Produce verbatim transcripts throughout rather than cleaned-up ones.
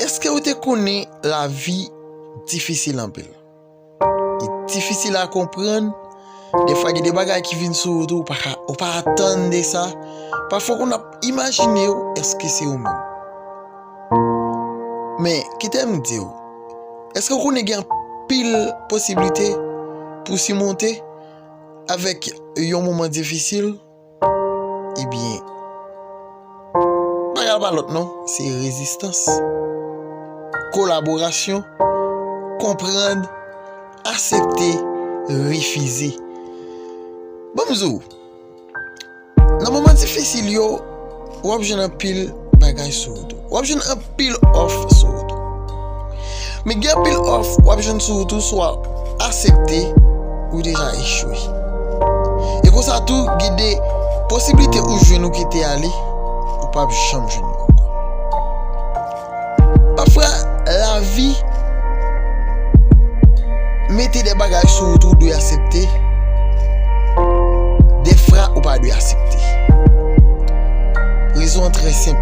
Èske ou te konnen lavi difisil anpil? Li difisil a konprann. Defwa, gen de bagay ki vin sou wout ou, ou pa ka, ou pa atann de sa. Pafwa, ou konn ap imajine w, èske se ou menm? Men, kite m di w, èske ou konnen gen anpil posiblite pou simonte avèk yon moman difisil? Ebyen, bagay la pa lòt non, se rezistans, kolaborasyon, konprann, aksepte, refize. Ban m di w, nan moman difisil yo, w ap jwenn anpil bagay sou wout ou. W ap jwenn anpil òf sou wout ou. Men gen anpil òf w ap jwenn sou wout ou, swa w aksepte, ou deja echwe. E konsa tou, gen de posiblite ou jwenn ou ki te ale, ou p ap janm jwenn yo ankò. Pafwa, lavi mete de bagay sou wout ou dwe aksepte, defwa ou pa dwe aksepte. Rezon an trè senp.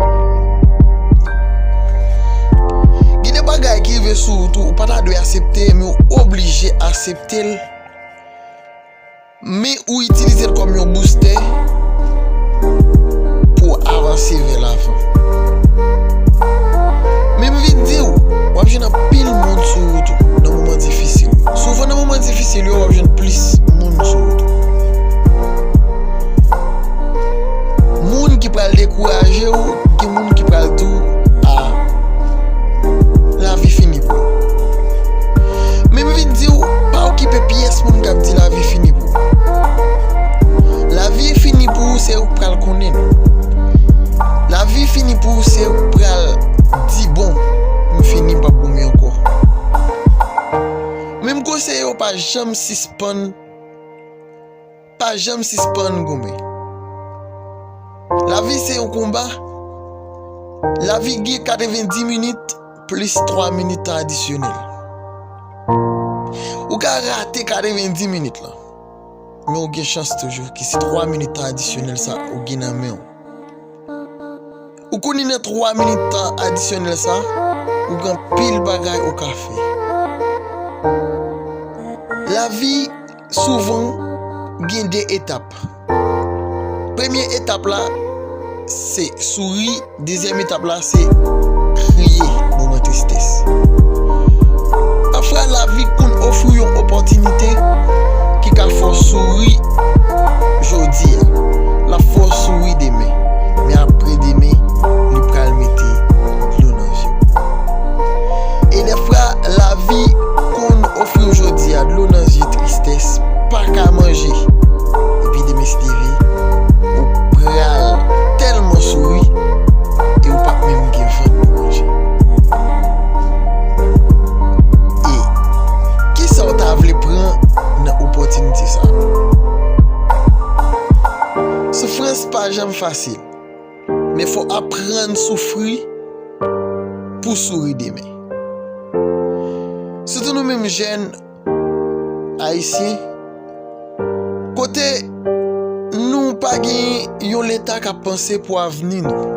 Gen de bagay ki rive sou wout ou, ou pa ta dwe aksepte, men ou oblije aksepte l. Men ou itilize l kòm yon boustè pou w avanse vè lavan. Men m vin di w, w ap jwenn anpil moun sou wout ou nan moman difisil. Souvan nan moman difisil yo, w ap jwenn plis moun sou wout ou. Moun ki pral dekouraje w, gen moun ki pral di w, a, lavi fini pou ou. Men m vin di w, pa okipe pyès moun k ap di lavi fini pou ou. Lavi fini pou ou, se ou k pral konnen l. Lavi fini pou ou, se ou k pral di, bon, m fini, m p ap goumen ankò. Men m konseye w pa janm sispann, pa janm sispann goumen. Lavi se yon konba. Lavi gen katrevendi minit plis twa minit adisyonèl. Ou ka rate katrevendi minit lan, men ou gen chans toujou ki se twa minit adisyonèl sa ou gen nan men w. Ou konnen nan twa minit tan adisyonèl sa, ou gen anpil bagay ou ka fè. Lavi souvan gen de etap. Premye etap la, se souri. Dezyèm etap la, se kriye moman tristès. Pafwa, lavi konn ofri w yon opòtinite ki ka fè w souri jodi a. L ap fè w souri demen. Men apre demen, li pral mete dlo nan zye w. E dèfwa, lavi konn ofri w jodi a dlo nan zye, tristès, pa ka manje. Epi demen, si Dye vle, ou pral tèlman souri e ou p ap menm gen vant pou manje. E kisa w ta vle pran nan opòtinite sa a? Soufrans pa janm fasil, men fò w aprann soufri pou souri demen. Sitou nou menm jèn ayisyen, kote nou pa gen yon Leta k ap panse pou avni nou.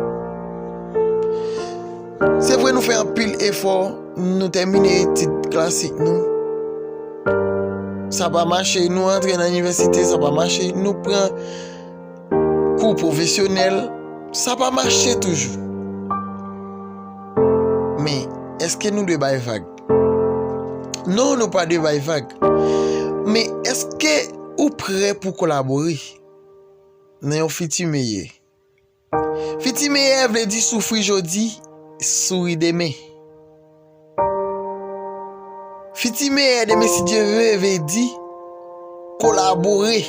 Se vre, nou fè anpil efò, nou tèmine etid klasik nou. Sa pa mache, nou antre nan inivèsite, sa pa mache, nou pran kou pwofesyonèl, sa pa mache toujou. Men, èske nou dwe bay vag? Non, nou pa dwe bay vag. Men, èske ou prè pou kolabore nan yon fiti meyè? Fiti meyè vle di soufri jodi, souri demen. Fiti meyè demen, si Dye vle, vle di kolabore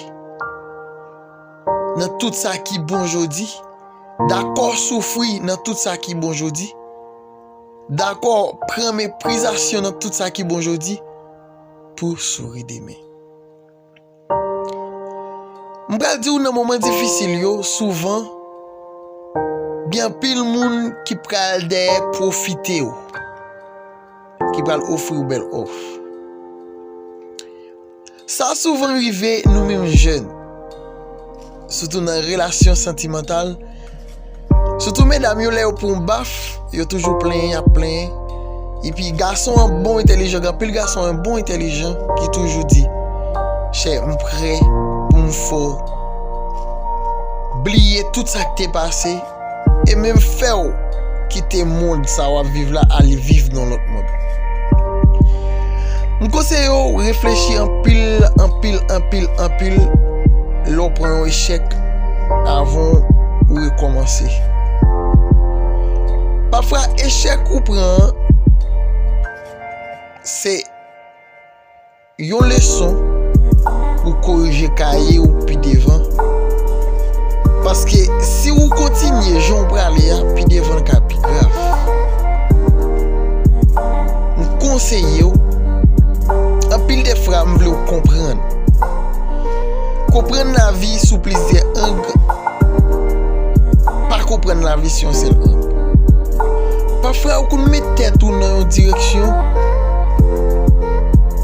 nan tout sa ki bon jodi. Dakò soufri nan tout sa ki bon jodi. Dakò pran meprizasyon nan tout sa ki bon jodi pou souri demen. M pral di w, nan moman difisil yo, souvan, gen anpil moun ki pral dèyè pwofite w, ki pral ofri w bèl òf. Sa souvan rive nou menm jèn, sitou nan relasyon santimantal, sitou medam yo, lè yo pran yon baf, yo toujou plenyen, y ap plenyen. Epi gason an bon entèlijan, gen anpil gason an bon entèlijan ki toujou di, chè, m prè pou m fè w bliye tout sa k te pase, e menm fè w kite mond sa w ap viv la, al viv nan lòt mond. M konseye w reflechi anpil, anpil, anpil, anpil lè w pran yon echèk avan w rekòmanse. Pafwa, echèk ou pran an, se yon leson pou korije kaye w pi devan. Paske si w kontinye jan w prale a, pi devan l ka pi grav. M konseye w, anpil de fwa m vle w konprann. Konprann lavi sou plizyè ang, pa konprann lavi sou yon sèl ang. Pafwa, ou konn met tèt ou nan yon direksyon,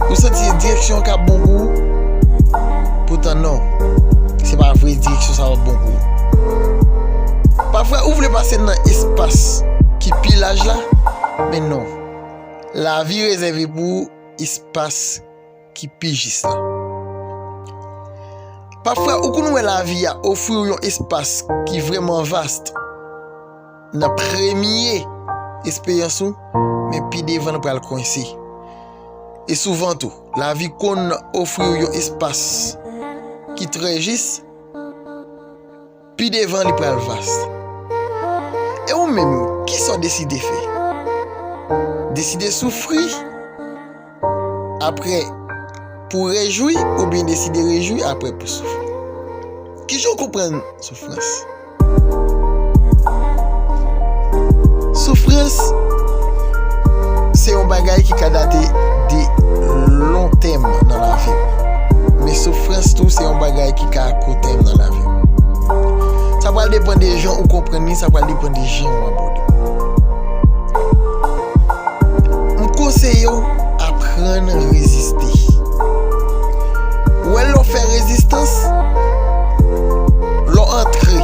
ou santi se direksyon an k ap bon pou ou, poutan non, se pa vre direksyon sa w ap bon pou ou. Pafwa, ou vle pase nan espas ki pi laj la, men non, lavi rezève pou ou espas ki pi jis la. Pafwa, ou konn wè lavi a ofri w yon espas ki vrèman vast nan premye esperyans ou, men pi devan l pral kwense. E souvan tou, lavi konn ofri w yon espas ki trè jis, pi devan li pral vas. E ou menm, kisa w deside fè? Deside soufri apre pou rejwi, oubyen deside rejwi apre pou soufri? Kijan w konprann soufrans? Soufrans se yon bagay ki ka date de lon tèm nan lavi w. Men soufrans tou se yon bagay ki ka kou tèm nan lavi w. Sa pral depann de jan ou konprann li, sa pral depann de jan ou abòde l. M konseye w aprann reziste. Ou wè lè w fè rezistans, lè w antre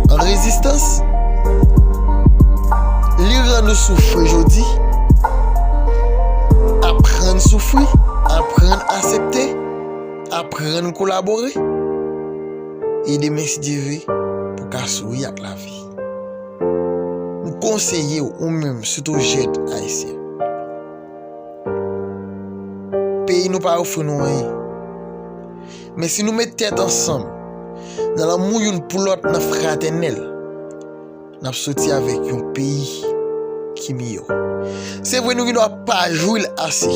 an rezistans, li rann ou soufri jodi, aprann soufri, aprann aksepte, aprann kolabore, e demen, si Dye vle, pou ka souri ak lavi. M konseye w, ou menm, sitou jèn ayisyen. Peyi nou pa ofri nou anyen. Men si nou met tèt ansanm, nan lanmou youn pou lòt, nan fratènèl, n ap soti avèk yon peyi ki miyò. Se vre, nou gendwa pa jwi l ase,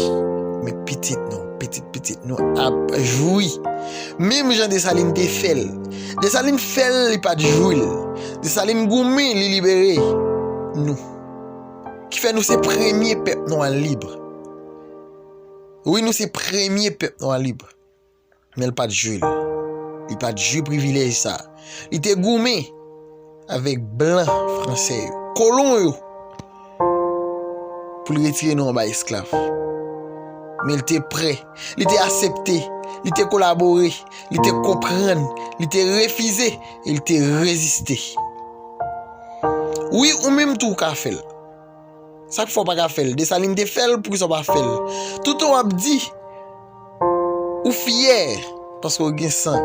men pitit nou, pitit pitit nou ap jwi. Menm jan Desalin te fè l. Desalin fè l, li pa t jwi l. Desalin goumen, li libere nou. Ki fè nou se premye pèp nwa lib. Wi, nou se premye pèp nwa lib. Men l pa t jwi l. Li pa t jwi privilèj sa. Li te goumen avèk blan fransè yo, kolon yo, pou l retire nou anba esklav. Men l te prè, li te aksepte, li te kolabore, li te konprann, li te refize, e li te reziste. Wi, ou menm tou w ka fè l. Sa k fè w pa ka fè l? Desalin te fè l, poukisa w pa fè l? Toutan w ap di ou fyè paske w gen san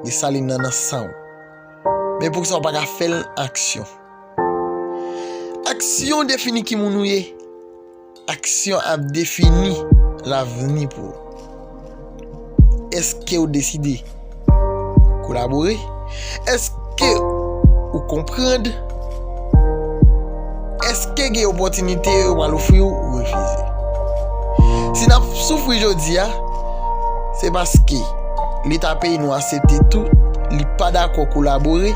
Desalin nan, nan san w. Men poukisa w pa ka fè l an aksyon? Aksyon defini ki moun ou ye. Aksyon ap defini lavni pou ou. Èske w deside kolabore? Èske ou konprann? Èske gen opòtinite yo pral ofri w, ou refize? Si n ap soufri jodi a, se paske Leta peyi nou aksepte tou, li pa dakò kolabore,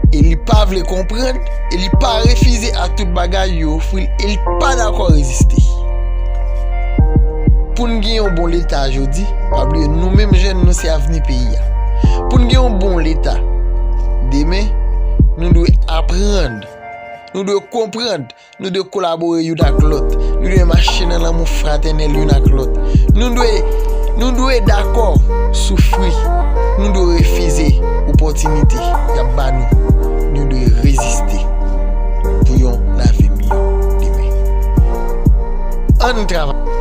e li pa vle konprann, e li pa refize ak tout bagay yo ofri l, e li pa dakò reziste. Pou n gen yon bon Leta jodi, pa bliye nou menm jèn nou se avni peyi a. Pou n gen yon bon Leta demen, nou dwe aprann, nou dwe konprann, nou dwe kolabore youn ak lòt, nou dwe mache nan lanmou fratènèl youn ak lòt. Nou dwe, nou dwe dakò soufri, nou dwe refize opòtinite y ap ba nou, nou dwe reziste pou yon lavi miyò demen. Ann travay.